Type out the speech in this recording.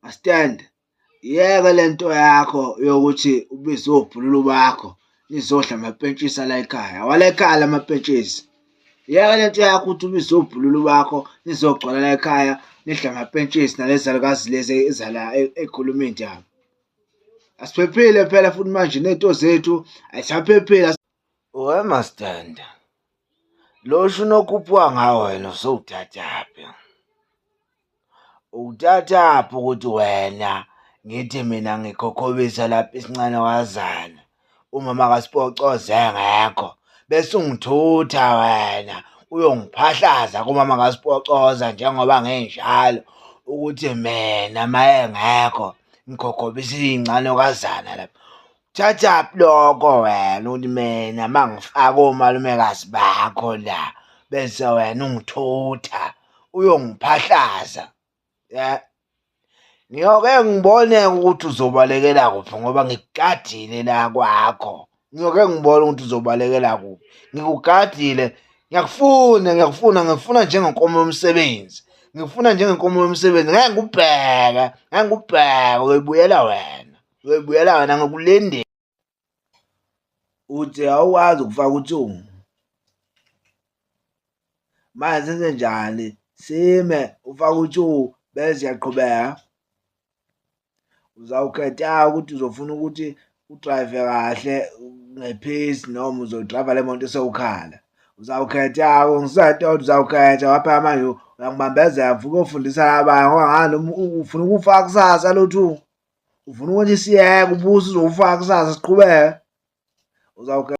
Mastende, yeka le nto yakho yokuthi ubize obhululu bakho nizodla amapentshisi alayikhaya. Awalayikhaya la mapentshisi. Yeka le nto yakho ukuthi ubize obhululu bakho nizogcwala layikhaya nidle amapentshisi nalezi zalukazi lezi ezala ey'khuluma iy'ndaba. Asiphephile phela futhi manje ney'nto zethu ayisaphephile. We mastende, lo shuni okhuphuka ngawo wena usowuthathaphi? Ukuthathaphi ukuthi wena ngithi mina ngikhokhobisa lapha isincanokazana umama kaSipocoza engekho bese ungithutha wena uyongiphahlaza kumama kaSipocoza njengoba nginjalo ukuthi mina uma engekho ngikhokhobisa iy'ncanokazana lapha. Thathaphi lokho wena ukuthi mina uma ngifaka omalumekazi bakho la bese wena ungithutha uyongiphahlaza ya ngiyoke ngibone ukuthi uzobalekela kuphi ngoba ngikugadile la kwakho ngiyoke ngibone ukuthi uzobalekela kuphi ngikugadile ngiyakufuna ngiyakufuna ngifuna njengenkomo yomsebenzi ngifuna njengenkomo yomsebenzi ngeke ngikubheke ngeke ngikubheke uyoyibuyela wena uyoyibuyela wena ngikulindile uthi awukwazi ukufaka uthungu manje senzenjani sime ufake u-two bese siyaqhubeka uzawukhetha ukuthi uzofuna ukuthi udrayive kahle ngephisi noma uzodrayiva le moto esewukhala uzawukhetha-ke ngisatoti uzawukhetha waphela manje uyangibambezela mfuke uyofundisa abanye ngoba ngani ufuna ukufaka kusasa lo two ufuna ukuthi siyeke ubuso uzowufaka kusasa siqhubeke uzawukhetha.